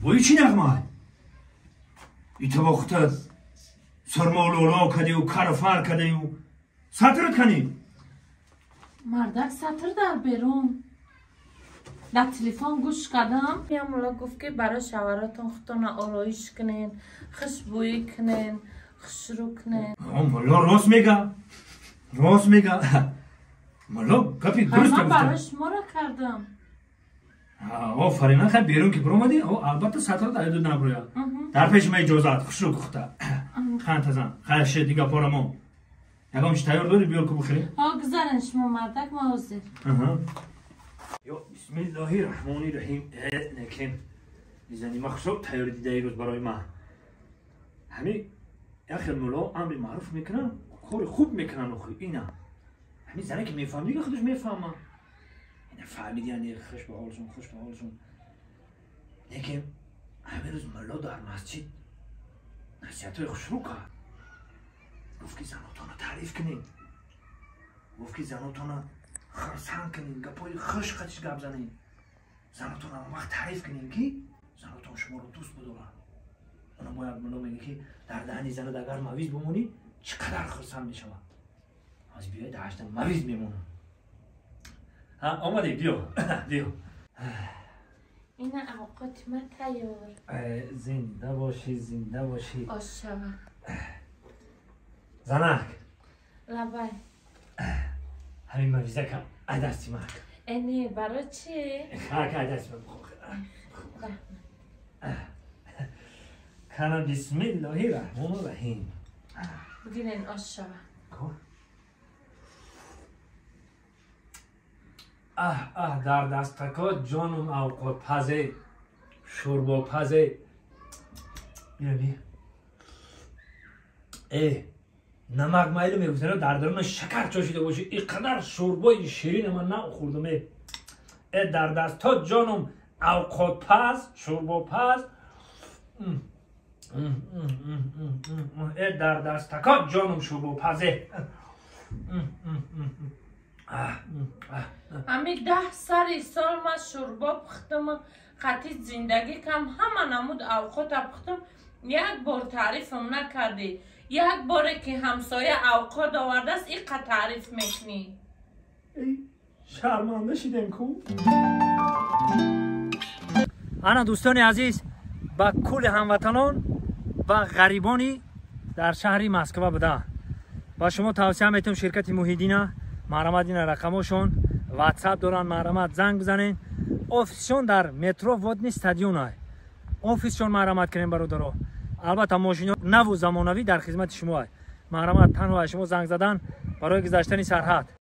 وی چی نغمه؟ ایتا با خودت سرمالولا کدی و کارفر کدی و سطرت کنی؟ مردک سطر در بیرون در تلفن گوش کردم یه گفت که برای شوهراتون خودتون آرایش کنین، خوشبویی کنین، خوشرو کنین. ملا راست میگه، راست میگه. ملا گپی درست گفته. من برای شما را کردم. آفرین، خیلی بیرون که برآمدی، البته سطر در دو نبرویا. در پیش من اجازت خوشرو خودت. خان تزن، خیر شد دیگه پارامون. یکم چی تیار داری بیار که بخری؟ ها گذارن شما مردک ما حاضر. یا بسم الله الرحمن الرحیم. نکن میزنی ما خوشرو تیار دیده ای روز برای من. همین اخر ملا امر معروف میکنن، کار خوب میکنن آخه اینا. همین زنه که میفهم دیگه خودش میفهمه. اینا فهمیدی یعنی خوش به حالشون، خوش به حالشون. لیکن همین روز ملا در مسجد نصیحت‌های خوشرو کرد. گفت که زناتون رو تعریف کنین، گفت که زناتون رو خرسند کنین، گپای خوش خدش گپ زنین، زناتون رو وقت تعریف کنین که زناتون شما رو دوست بدارن. اونا باید ملا میگه که در دهنی زنت اگر مویز بمونی چقدر خرسند میشود. از بیای دهشت مویز میمونه. ها آمدی بیا بیا. این اوقات من تیار. زنده باشی زنده باشی. آش شود. زنک لبای همین مویزه کم دستی من. اینی برای چی؟ خاک دستی من بخور. کنم بسم الله الرحمن الرحیم. بگیرین آش شود. اه اه در دستکات جانم اوقات پزه شوربا پزه. بیا بیا. ای نمک مایل میگفتن در درون شکر چاشیده باشی. اینقدر شوربای شیرین من نخوردم. ای در دستات جانم اوقات پز شوربا پز. ای در دستکات جانم شوربا پزه. همی 10 سال ما شوربا پختم، خطی زندگی کم همه نمود اوقات پختم. یک بار تعریفم نکردی. یک باره که همسایه اوقات آورده است اینقدر تعریف میکنی. ای شرمنده شدیم کو. انا دوستان عزیز با کل هموطنان و غریبانی در شهر مسکو بوده با شما توصیه میتونم شرکت محیدینه مرحمت این رقمشون واتساپ دارن، مرحمت زنگ بزنین. office شون در مترو ودنی استادیون office شون مرحمت کنین برادرها. البته ماشین نو و زمانوی در خدمت شما. مرحمت تنها شما زنگ زدن برای گذشتن سرحد.